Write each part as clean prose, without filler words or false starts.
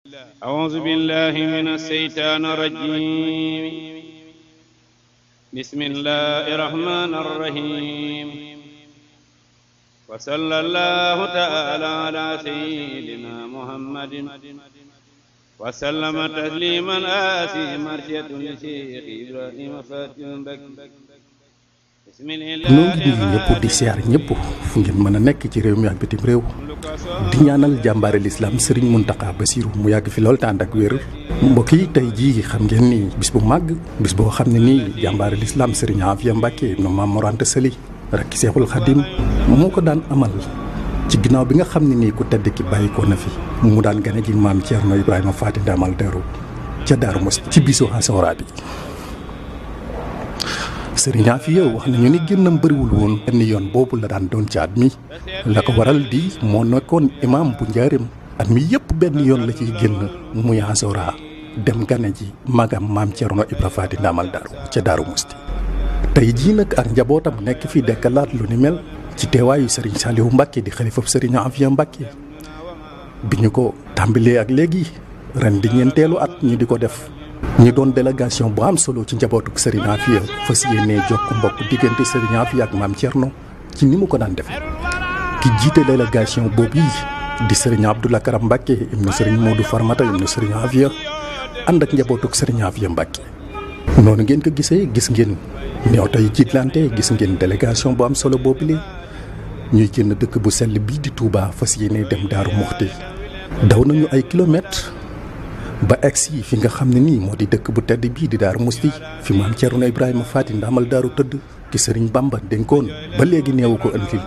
أعوذ بالله من الشيطان الرجيم بسم الله الرحمن الرحيم وصلى الله تعالى على سيدنا محمد وسلم تسليما آسي مرشة لشيخ إبراهيم فاتح مبكي noo ngi nuyu ñëpp di siare ñëpp fu ngeen mën a nekk ci réew mi ak bitim réew di ñaanal jàmbaare l'islam Serigne Mountakha Bassirou mu yàgg fi lool te ànd ak wér. mbokk yi tey jii xam ngeen ni bis bu màgg bis boo xam ne nii jàmbaare l'islam Serigne Affe Mbacke imam Mame Anta Sali rakki Seexul Xadim moo ko daan amal ci ginnaaw bi nga xam ne nii ku tedd ki bàyyikoo na fi mu daan gane ji maam Thierno Ibrahima Faty Ndamal Darou ca Darou Mousty ci bisu Hasoura bi. Serigne Affe wax nañu ni génnam bëriwul woon benn yoon boobu la daan doon ci at mi la ko waral di moo nekkoon imam bu njaareem at mi yëpp benn yoon la ciy génn muy Hasoura dem gane ji magam maam Thierno Ibrahima Faty Ndamal Darou ca Darou Mousty. tey jii nag ak njabootam nekk fi dekkalaat lu ni mel ci teewaayu Serigne Saliou Mbacke di xalifab Serigne Affe Mbacke bi ñu ko tàmbalee ak léegi ren di ñeenteelu at ñi di ko def. ñu doon délégation bu am solo ci njabootuk Serigne Affe fas yéenee jokk mbokk diggante Serigne Affe ak maam Thierno ci ni mu ko daan defee ki jiite délégation boobu yi di Serigne Abdoulaye Karam Mbacke ibnu Serigne Modou Farmata ibnu Serigne Affe ànd ak njabootuk Serigne Affe Mbacke. noonu ngeen ko gisee gis ngeen ne oto yi jiitlante gis ngeen délégation bu am solo boobu li ñuy génn dëkk bu sell bii di Touba fas yéenee dem Darou Mouhty daw nañu ay kilomètres. ba egsi fi nga xam ne nii moo di dëkk bu tedd bii di Darou Mousty fi maam Thierno Ibrahima Faty Ndamal Darou tëdd ki Serigne Bamba dénkoon ba léegi neewu ko andi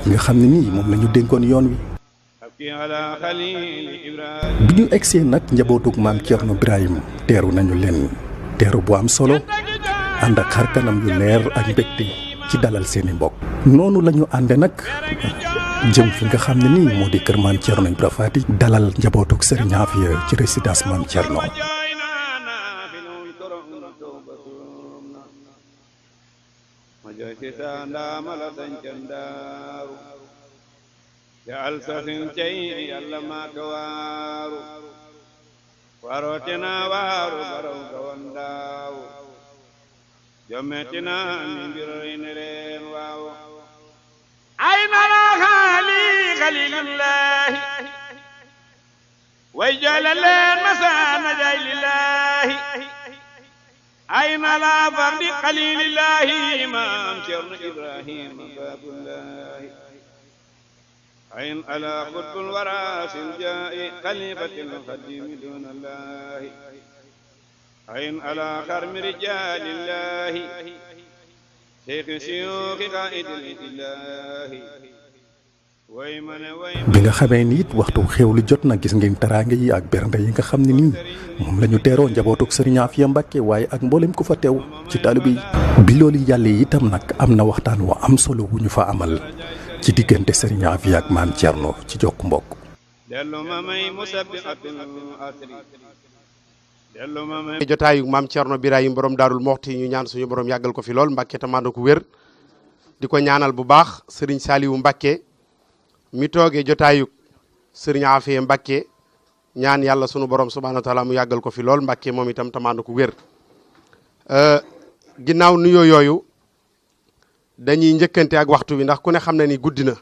nga xam ne nii moom la ñu dénkoon yoon wi. bi ñu egsee nag njabootug maam Thierno Ibrahima teeru nañu leen teeru bu am solo ànd ak xar kanam yu leer ak mbégte ci dalal seeni mbokk. noonu la ñu ànde nag jëm fi nga xam ne nii moo di kër maam Thierno Ibrahima Faty dalal njabootuk Serigne Affe ci résidence maam Thierno. أين خالي خليل الله ويجعل المسان جاي لله أين لا فرد خليل الله إمام شرن إبراهيم باب الله أين على قطب الوراث الجاء خليفة القديم دون الله أين على خرم رجال الله bi nga xamee ni it waxtu xewlu jot na gis ngeen teraanga yi ak bernde yi nga xam ne nii moom la ñu teeroo njabootuk Serigne Affe Mbacke waaye ak mboolem ku fa teew ci taalibe yi. bi loolu yàlla itam nag am na waxtaan wa am solo wu ñu fa amal ci diggante Serigne Affe ak maam Thierno ci jokk mbokk. jotaayu maam Thierno Birahim borom Darou Mouhty ñu ñaan suñu borom yàggal ko fi lool Mbacke te mànd ko wér di ko ñaanal bu baax Serigne Saliou Mbacke mi toogee jotaayu Serigne Affe Mbacke ñaan yàlla sunu borom subhanahu wa taala mu yàggal ko fi lool Mbacke moom itam te mànd ko wér. ginnaaw nuyoo yooyu dañuy njëkkante ak waxtu wi ndax ku ne xam na ni guddi na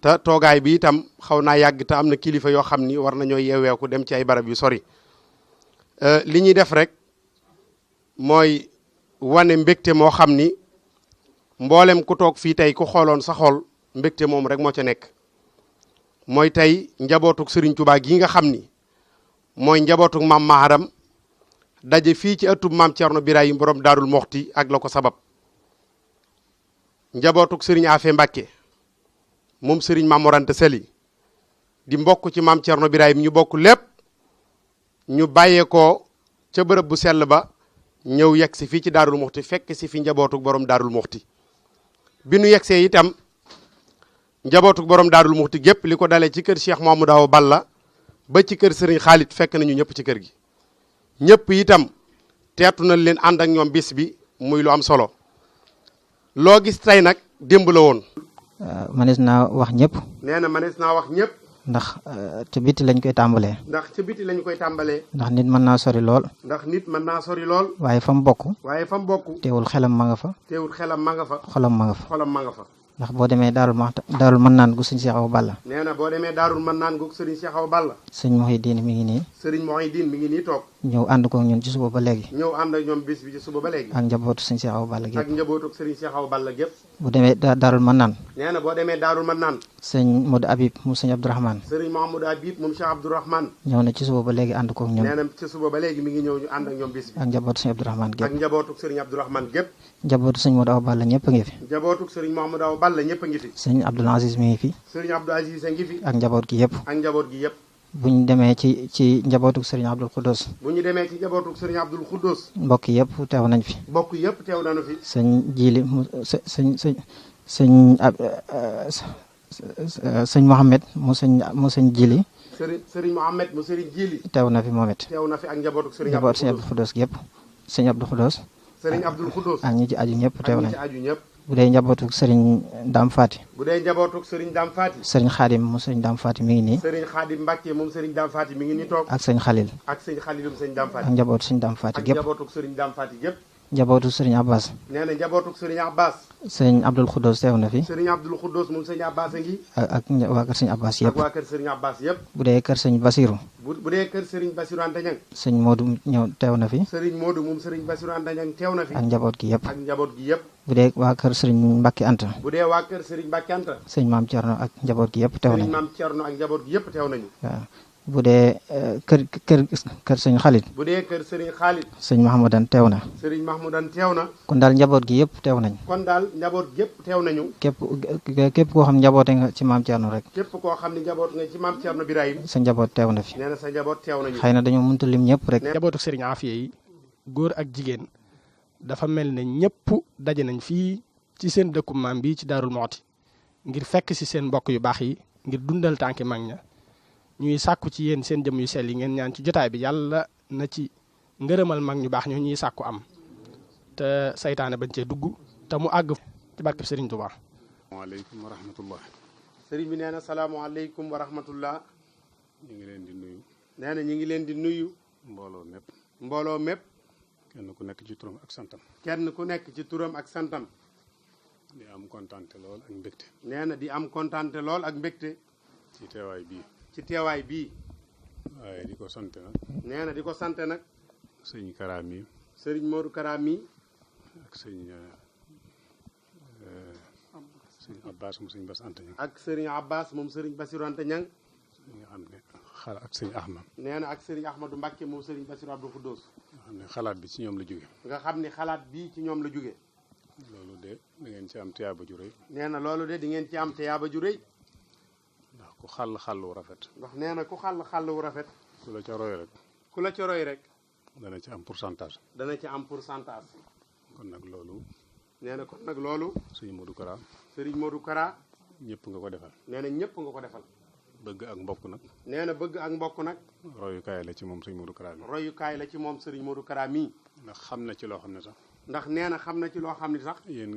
te toogaay bi itam xaw naa yàgg te am na kilifa yoo xam ni war nañoo yeeweeku dem ci ay barab yu sori. li ñuy def rek mooy wane mbégte moo xam ni mboolem ku toog fii tey ku xooloon sa xol mbégte moom rek moo ca nekk mooy tey njabootuk Serigne Touba gi nga xam ni mooy njabootuk maam Maharam daje fii ci ëttub maam Thierno Birahim borom Darou Mouhty ak la ko sabab njabootuk Serigne Affe Mbacke moom Serigne Mame Anta Sali di mbokk ci maam Thierno Birahim ñu bokk lépp. ñu bàyyee ko ca bërëb bu sell ba ñëw yegg si fii ci Darou Mouhty fekk si fi njabootuk borom Darou Mouhty bi nu yeggsee itam njabootuk borom Darou Mouhty gépp li ko dalee ci kër Cheikh Mamadou Balla ba ci kër Serigne Khalid fekk nañu ñëpp ci kër gi ñëpp itam teetu nañ leen ànd ak ñoom bis bi muy lu am solo loo gis tey nag démb la woon. manees naa wax ñëpp. nee na manees naa wax ñëpp. ndax ci biti lañ koy tàmbalee. ndax ci biti lañ koy tàmbalee. ndax nit mën naa sori lool. ndax nit mën naa sori lool. waaye fa mu bokk. waaye fa mu bokk. teewul xelam ma nga fa. teewul xelam ma nga fa. xolam ma nga fa. xolam ma nga fa. ndax boo demee daarul mën naan gu sëñ Cheikh Awa Balla. nee na boo demee daarul mën naan gu sëriñ Cheikh Awa Balla. sëñ Mouhidine mi ngi nii. sëriñ Mouhidine mi ngi nii toog. ñëw ànd ko ñun ci suba ba léegi. ñëw ànd ak ñoom bis bi ci suba ba léegi. ak njabootu sëñ Cheikh Awa Balla gépp. ak njabootu sëriñ Cheikh Awa Balla gépp. bu demee daarul mën naan. nee na boo demee daarul mën naan. sëñ Modou Habib mu sëñ Abdourahmane. sëriñ Mahamadou Habib moom Cheikh Abdourahmane. ñëw na ci suba ba léegi ànd ko ñun. nee na ci suba ba léegi mi ngi ñëw ñu ànd ak ñoom bis bi. ak njabootu sëñ Abdourahmane gépp. ak njabootu sëriñ Abdourahmane gépp. njabootu sëñ Modou Awa Balla ñëpp a ngi fi. njabootu sëriñ Mahamadou Awa Balla ñëpp a ngi fi. sëñ Abdoul Aziz mi ngi fi. sëriñ Abdou Aziz a ngi fi. ak njaboot gi yëpp. ak njaboot gi yëpp. bu ñu demee ci njabootu sëriñ Abdoul Khoudous. bu ñu demee ci njabootu sëriñ Abdoul Khoudous. mbokk yëpp teew nañ fi. mbokk yëpp teew nañu fi. sëñ Jili mu sëñ Mohamed mu sëñ Jili. sëriñ Mohamed mu sëriñ Jili. teew na fi moom it. teew na fi ak njabootu sëriñ njaboot sëñ Abdoul Khoudous yëpp. sëñ Abdoul Khoudous. sëriñ Abdoul Khoudous. ak ñi ci aju ñëpp teew nañ. ak ñi ci aju ñëpp. bu dee njabootu sëriñ Dame Fati. bu dee njabootu sëriñ Dame Fati. sëriñ Xaadim mu sëriñ Dame Fati mi ngi nii. sëriñ Xaadim Mbàkke moom sëriñ Dame Fati mi ngi nii toog. ak sëñ Xalil. ak sëñ Xalilum sëñ Dame Fati. ak njabootu sëñ Dame Fati gépp. ak njabootu sëriñ Dame Fati gépp. njabootu sëriñ Abass. nee na njabootu sëriñ Abass. sëñ Abdoul Khoudous teew na fi. sëriñ Abdoul Khoudous moom sëñ Abass a ngi. ak waa kër sëñ Abass yëpp. ak waa kër sëriñ Abass yëpp. bu dee kër sëñ Bassirou. bu dee kër sëriñ Bassirou Anta Niang. sëñ Modou ñëw teew na fi. sëriñ Modou moom sëriñ Bassirou Anta Niang teew na fi. ak njaboot gi yëpp. ak njaboot gi yëpp. bu dee waa kër sëriñ Mbacke Anta. bu dee waa kër sëriñ Mbacke Anta. sëñ maam Thierno ak njaboot gi yëpp teew nañu. sëriñ maam Thierno ak njaboot gi yëpp teew nañu. waaw bu dee kër sëñ Khalid. bu dee kër sëriñ Khalid. sëñ Mahmoudan teew na. sëriñ Mahmoudan teew na. kon daal njaboot gi yëpp teew nañ. kon daal njaboot gi yëpp teew nañu. képp koo xam ne njaboote nga ci maam Thierno rek. képp koo xam ne njaboot nga ci maam Thierno Birahim. sa njaboot teew na fi. nee na sa njaboot teew nañu. xëy na dañoo mënut a lim ñëpp rek. njabootu Serigne Afia yi góor ak jigéen dafa mel ne ñëpp daje nañ fii ci seen dëkku maam bi ci Darou Mouhty ngir fekk si seen mbokk yu baax yi ngir dundal tànki mag ña ñuy sàkku ci yéen seen jëm yu sell yi ngeen ñaan ci jotaay bi yàlla na ci ngërëmal mag ñu baax ñu ñuy sàkku am te saytaane bañ cee dugg te mu àgg ci barkeb Serigne Touba. waaleykum wa rahmatullah. sëriñ bi nee na salaamaaleykum wa rahmatullah. ñu ngi leen di nuyu. nee na ñu ngi leen di nuyu. mbooloo mépp. mbooloo mépp. kenn ku nekk ci turam ak santam. kenn ku nekk ci turam ak santam. di am kontaante lool ak mbégte. nee na di am kontaante lool ak mbégte. ci teewaay bii. ci teewaay bii. waaye di ko sant nag. nee na di ko sant nag. sëñ Kara mi. sëriñ Modou Kara mi. ak sëñ Abbas moom sëñ Bass Anta Niang. ak sëriñ Abbas moom sëriñ Bassirou Anta Niang. nga xam ne xalaat ak sëñ Ahmad. nee na ak sëriñ Ahmadou Mbacke moom sëriñ Bassirou Abdou Khoudous. nga xam ne xalaat bi ci ñoom la jóge. nga xam ne xalaat bii ci ñoom la jóge. loolu de da ngeen ci am tiyaaba ju rëy. nee na loolu de di ngeen ci am tiyaaba ju rëy. ndax ku xàll wu rafet. ndax nee na ku xàll wu rafet. ku la ca roy rek. ku la ca roy rek. dana ci am pourcentage. dana ci am pourcentage. kon nag loolu. nee na kon nag loolu. sëñ Modou Kara. sëriñ Modou Kara. ñëpp nga ko defal. nee na ñëpp nga ko defal. bëgg ak mbokk nag. nee na bëgg ak mbokk nag. royukaay la ci moom sëñ Modou Kara mi. royukaay la ci moom sëriñ Modou Kara mii. ndax xam na ci loo xam ne sax. ndax nee na xam na ci loo xam ne sax. yéen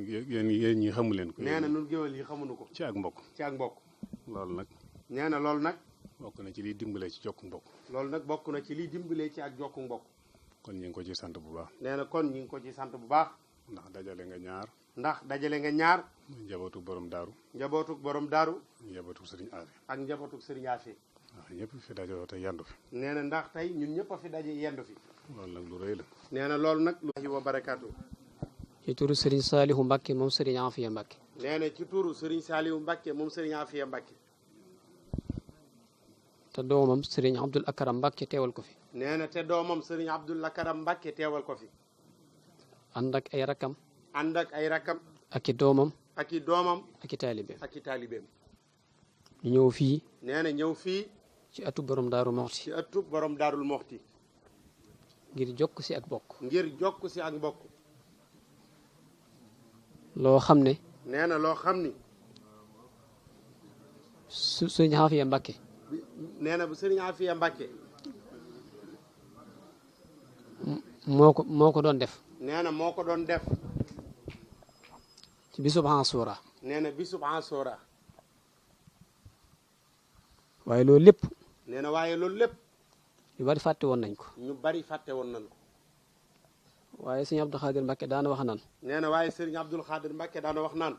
ñi xamu leen ko. nee na nun géwél yi xamuñu ko. ci ak mbokk. ci ak mbokk. loolu nag. nee na loolu nag. bokk na ci liy dimbalee ci jokku mbokk. loolu nag bokk na ci liy dimbalee ci ak jokku mbokk. kon ñu ngi ko ci sant bu baax. nee na kon ñu ngi ko ci sant bu baax. ndax dajale nga ñaar. ndax dajale nga ñaar. muy njabootu borom daaru. njabootu borom daaru. njabootu sëriñ Afia. ak njabootu sëriñ Afia. ndax ñëpp fi dajaloo te yendu fi. nee na ndax tey ñun ñëpp a fi daje yendu fi. loolu nag lu rëy la. nee na loolu nag. wa barakaatu. ci turu Serigne Saliou Mbacke moom Serigne Afia Mbacke. nee na ci turu Serigne Saliou Mbacke moom Serigne Afia Mbacke. te doomam Serigne Abdoul Akaram Mbacke teewal ko fi. nee na te doomam Serigne Abdoul Akaram Mbacke teewal ko fi. ànd ak ay rakam. ànd ak ay rakam. ak i doomam. ak i doomam. ak i taalibeem. ak i taalibeem. ñu ñëw fii. nee na ñëw fii. ci atu borom Darou Mouhty. ci atu borom Darou Mouhty. ngir jokk si ak bokk. ngir jokk si ak mbokk. loo xam ne. nee na loo xam ni. Serigne Afia Mbacke. nee na bu Serigne Afia Mbacke. moo ko doon def. nee na moo ko doon def. ci bisub Asoura. nee na bisub Asoura. waaye loolu lépp nee na waaye loolu lépp ñu bari fàtte woon nañ ko ñu bari fàtte woon nañ ko waaye sëñ Abdou Khadir Mbacke daana wax naan nee na waaye sëriñ Abdou Khadir Mbacke daana wax naan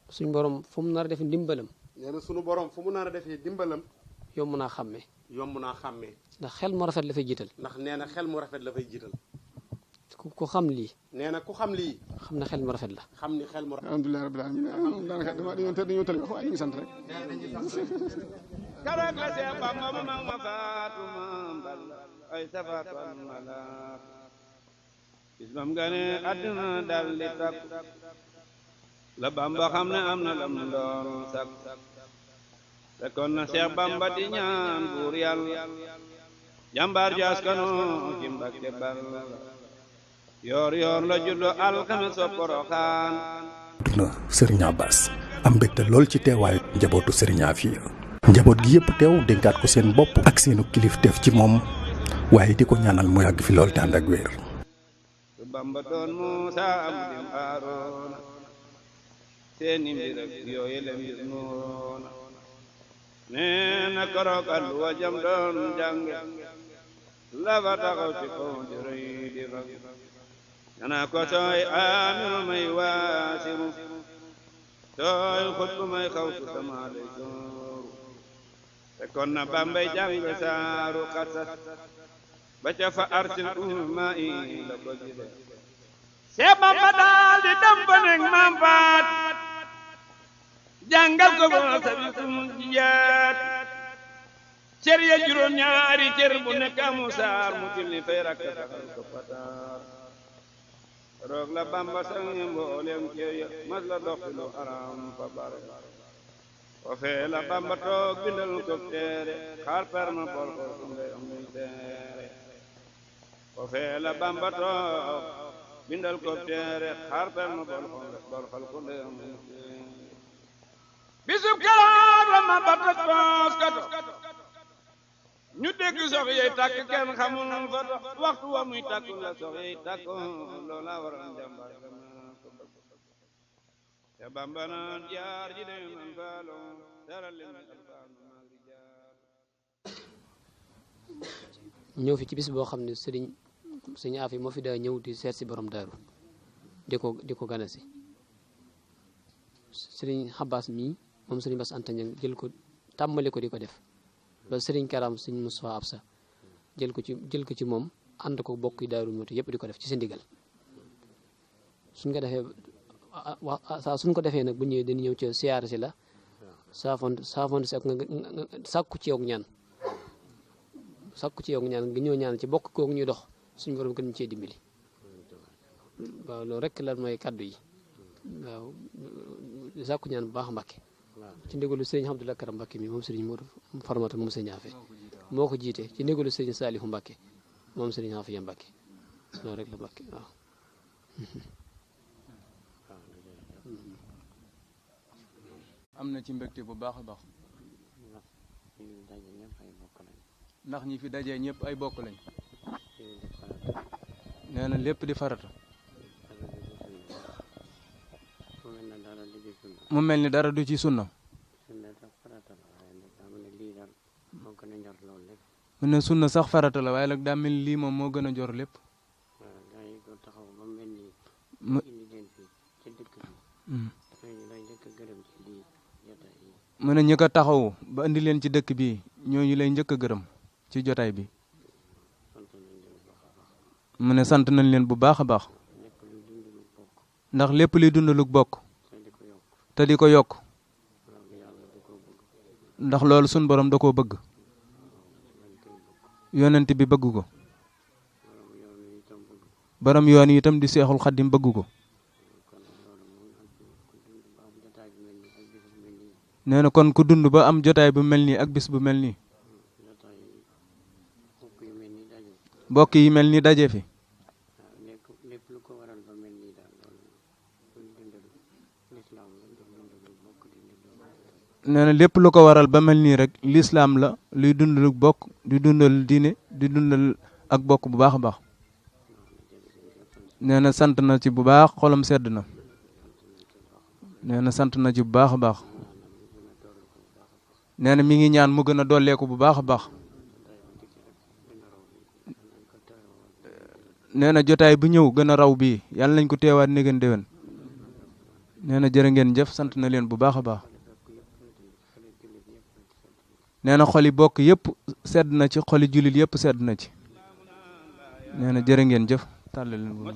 suñ borom fu mu nar a def ndimbalam nee na sunu borom fu mu nar a defee dimbalam yomb naa xàmmee yomb naa xàmmee ndax xel mu rafet la fay jiital ndax nee na xel mu rafet la fay jiital ku xam lii nee na ku xam lii xam na xel mu rafet la xam ni xel mu rafet alhamdulilah rabbil alamin daanaka dañoo tëli wax waaye ñu ngi sant rek karak la Seex Bamba ma mag ma faatu ma mbal ay safaatu am malaak bis bam gane àddina dal di takku la Bamba xam ne am na lam doon sak fekkoon na Seex Bamba di ñaan buur yàlla jàmbaar ju askano ci Mbàkke bal yoor yoor la juddo alxames so Poroxaan duna Serigne Abass am mbégte lool ci teewaayu njabootu Serigne Affe njaboot gi yëpp teew dénkaat ko seen bopp ak seenu kilifteef ci moom waaye di ko ñaanal mu yàgg fi lool te ànd ak wér. Bamba doon Muusa am dim Aaroona seeni mbir ak yooyu le mbir noona nee na koroog alluwa jam doon jànge la fa taxaw ci kaw di rëy di fa ñana ko sooy aamiru may waasiru sooy xutbu may xawtu sama lay sooru fekkoon na Bambay jàng saaru xasas ba ca fa arsil umma yi la ko gide Seex Bamba daal di dem ba nekk maam faat jàngal ko ba sabi sum jiyaat cër ya juróom ñaari cër bu nekk amu saar mu tilli fay rakk taxal ko pataar roog la Bamba sangi mboolem cër ya mas la doxi lu aram fa bare o fee la Bamba toog bindal ko teere xaar perma bol ko sunde muy teere o fee la Bamba toog bindal ko teere xaar perma bol ko sunde muy teere bisub kalaat la ma bata toos kato ñu dégg sox yey tàkk kenn xamul fa dox waxtu wa muy tàkk la sox yey tàkk loola waral jàmbaar ko ya Bamba naan jaar ji dem man faalo dara leen alfaanu maa ngi jaar ñëw fi ci bis boo xam ne sëriñ Affe moo fi daa ñëw di seet si borom daaru di ko gane si sëriñ Abass mii moom sëriñ Bass Anta Niang jël ko tàmmali ko di ko def ba sëriñ Karam sëriñ Moustapha absa jël ko ci moom ànd ko bokk yi Darou Mouhty yëpp di ko def ci seen ndigal suñ ko defee nag bu ñëwee dañuy ñëw ci siare si la saafond si ak nga sàkku ci yow ñaan nga ñëw ñaan ci bokk kooku ñuy dox suñu borom gën ñu cee dimbali waaw loolu rek la mooy kaddu yi waaw sàkku ñaan bu baax Mbàkke ci ndigalu sëriñ Abdoulaye Karam Mbàkke mi moom sëriñ Modou Farmata moom sëriñ Affe moo ko jiite ci ndigalu sëriñ Salihu Mbàkke moom sëriñ Affe ya Mbàkke loolu rek la Mbàkke waaw am na ci mbégte bu baax a baax ndax ñi fi dajee ñëpp ay bokk lañ nee na lépp di farata mu mel ni dara du ci sunna mu ne sunna sax farata la waaye nag daa mel ni lii moom moo gën a jor lépp mu ne ñi ko taxaw ba indi leen ci dëkk bi ñooñu lay njëkk a gërëm ci jotaay bi mu ne sant nañ leen bu baax a baax ndax lépp luy dundalug bokk te di ko yokk ndax loolu sun borom da koo bëgg yonent bi bëgg ko borom yoon yi itam di seexul xaddim bëgg ko nee na kon ku dund ba am jotaay bu mel nii ak bis bu mel nii mbokk yi mel ni daje fi nee na lépp lu ko waral ba mel nii rek lislaam la luy dundal bokk di dundal diine di dundal ak bokk bu baax a baax nee na sant na ci bu baax xolam sedd na nee na sant na ci bu baax a baax nee na mi ngi ñaan mu gën a dolleeku bu baax a baax nee na jotaay bu ñëw gën a raw bii yàlla nañ ko teewaat ne gën déwén nee na jërë ngeen jëf sant na leen bu baax a baax nee na xoli bokk yëpp sedd na ci xoli jullit yëpp sedd na ci nee na jërë ngeen jëf tàllal leen bu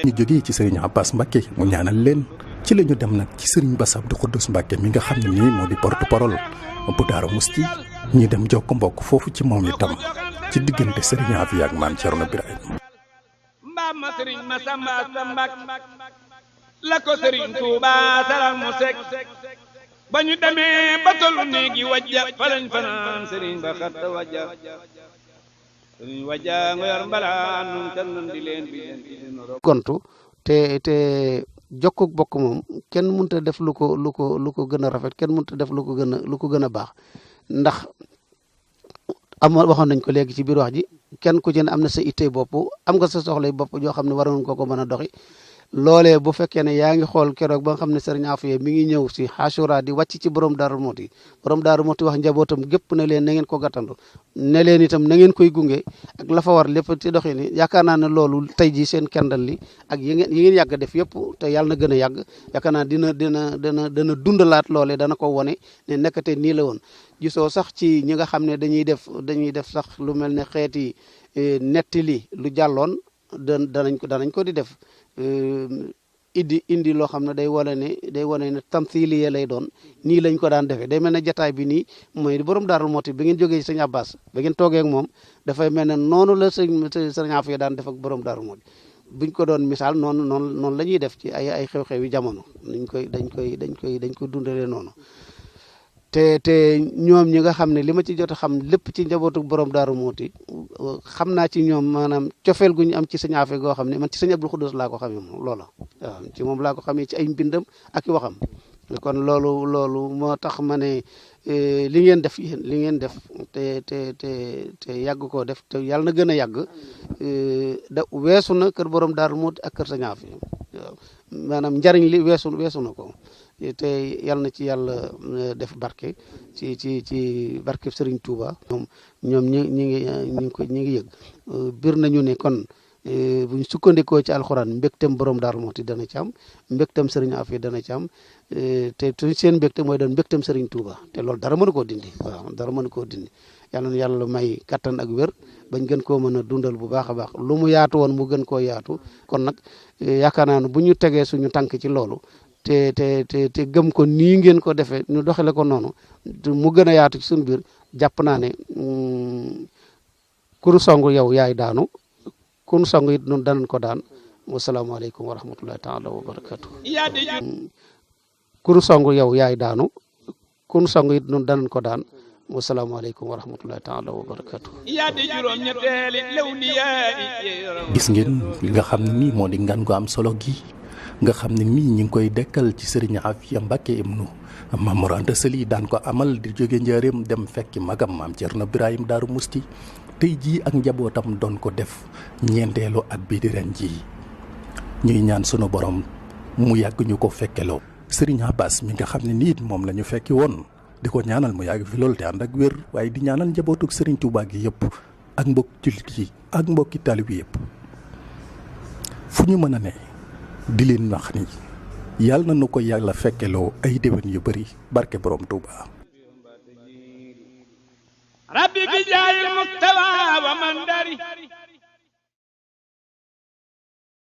ñu jógee ci Serigne Abass Mbacké mu ñaanal leen ci la ñu dem nag ci Serigne Bass Abdou Khoudoss Mbacké mi nga xam ne nii moo di porte parole bu Darou Mouhty ñu dem jokk mbokk foofu ci moom itam ci diggante Serigne Affe ak maam Thierno Birahim mbaam ma Serigne Massamba sa Mbacké la ko Serigne Touba saral mu sek ba ñu demee ba tollu néegi wajja fa lañ fanaan Serigne ba xatta wajja Serigne wajja nga yor mbalaan nun tan di leen bi gontu te jokkuk bokk moom kenn mënut a def lu ko gën a rafet kenn mënut a def lu ko gën a baax ndax waxoon nañ ko léegi ci biir wax ji kenn ku ci ne am na sa ittey bopp am nga sa soxlay bopp joo xam ne waroon ko mën a doxi loolee bu fekkee ne yaa ngi xool keroog ba nga xam ne Serigne Affe mi ngi ñëw si Achoura di wàcc ci borom Darou Mouhty wax njabootam gépp ne leen na ngeen ko gàttandu ne leen itam na ngeen koy gunge ak la fa war lépp ci doxi ni yaakaar naa ne loolu tey ji seen kendal li ak yi ngeen yàgg def yëpp te yàlla na gën a yàgg yaakaar naa dina dundalaat loolee dana ko wone ne nekkate nii la woon gisoo sax ci ñi nga xam ne dañuy def sax lu mel ne xeeti nettali lu jàlloon danañ ko di def indi loo xam ne day wane ne tamthiliya lay doon nii lañ ko daan defee day mel ne jataay bi nii mooy borom Darou Mouhty bi ngeen jógee ci sëñ Abass ba ngeen toogee ak moom dafay mel ne noonu la sëñ Affe daan def ak borom Darou Mouhty buñ ko doon misaal noonu la ñuy def ci ay xew-xew yi jamono dañ koy dundalee noonu te ñoom ñi nga xam ne li ma ci jot a xam lépp ci njabootu borom Darou Mouhty xam naa ci ñoom maanaam cofeel gu ñu am ci sëñ Affe goo xam ne man ci sëñ Abdou Khoudoss laa ko xamee moom loola waaw ci moom laa ko xamee ci ay mbindam ak i waxam kon loolu moo tax ma ne li ngeen def te yàgg koo def te yàlla na gën a yàgg weesu na kër borom Darou Mouhty ak kër sëñ Affe waaw maanaam njariñ li weesu na ko te yàlla na ci yàlla def barke ci barke Serigne Touba ñoom ñi ngi yëg bir nañu ne kon buñ sukkandikoo ci alxuraan mbégtam borom Darou Mouhty dana ci am mbégtam Serigne Affe dana ci am te seen mbégte mooy doon mbégtam Serigne Touba te loolu dara mënu koo dindi waaw dara mënu koo dindi yàlla na yàlla may kattan ak wér bañ gën koo mën a dundal bu baax a baax lu mu yaatu woon mu gën koo yaatu kon nag yaakaar naa ne bu ñu tegee suñu tànk ci loolu te gëm ko nii ngeen ko defee ñu doxale ko noonu mu gën a yaatu ci suñu biir jàpp naa ne kuru song yow yaay daanu kun song it noonu danañ ko daan wasalaamaaleykum wa rahmatullahi taala wa barakatu kuru song yow yaay daanu kun song it noonu danañ ko daan wasalaamaaleykum wa rahmatullahi taala wa barakatu gis ngeen li nga xam ne nii moo di ngan gu am solo gi nga xam ne nii ñi ngi koy dekkal ci Serigne Affe Mbacké ibnu Mame Mor Anta Sali daan ko amal di jóge njaareem dem fekki magam maam Thierno Birahim Darou Mouhty tey jii ak njabootam doon ko def ñeenteelu at bii di ren jii ñuy ñaan sunu borom mu yàgg ñu ko fekkeloo Serigne Abass mi nga xam ne nii moom la ñu fekki woon di ko ñaanal mu yàgg fi loolu te ànd ak wér waaye di ñaanal njabootuk Serigne Touba gi yëpp ak mbokk jullit yi ak mbokki talib yi yëpp fu ñu mën a ne di leen wax ni yàlla na nu ko yàlla fekkeloo ay déwén yu bëri barke borom Touba. rabbi bi jaayil mustafa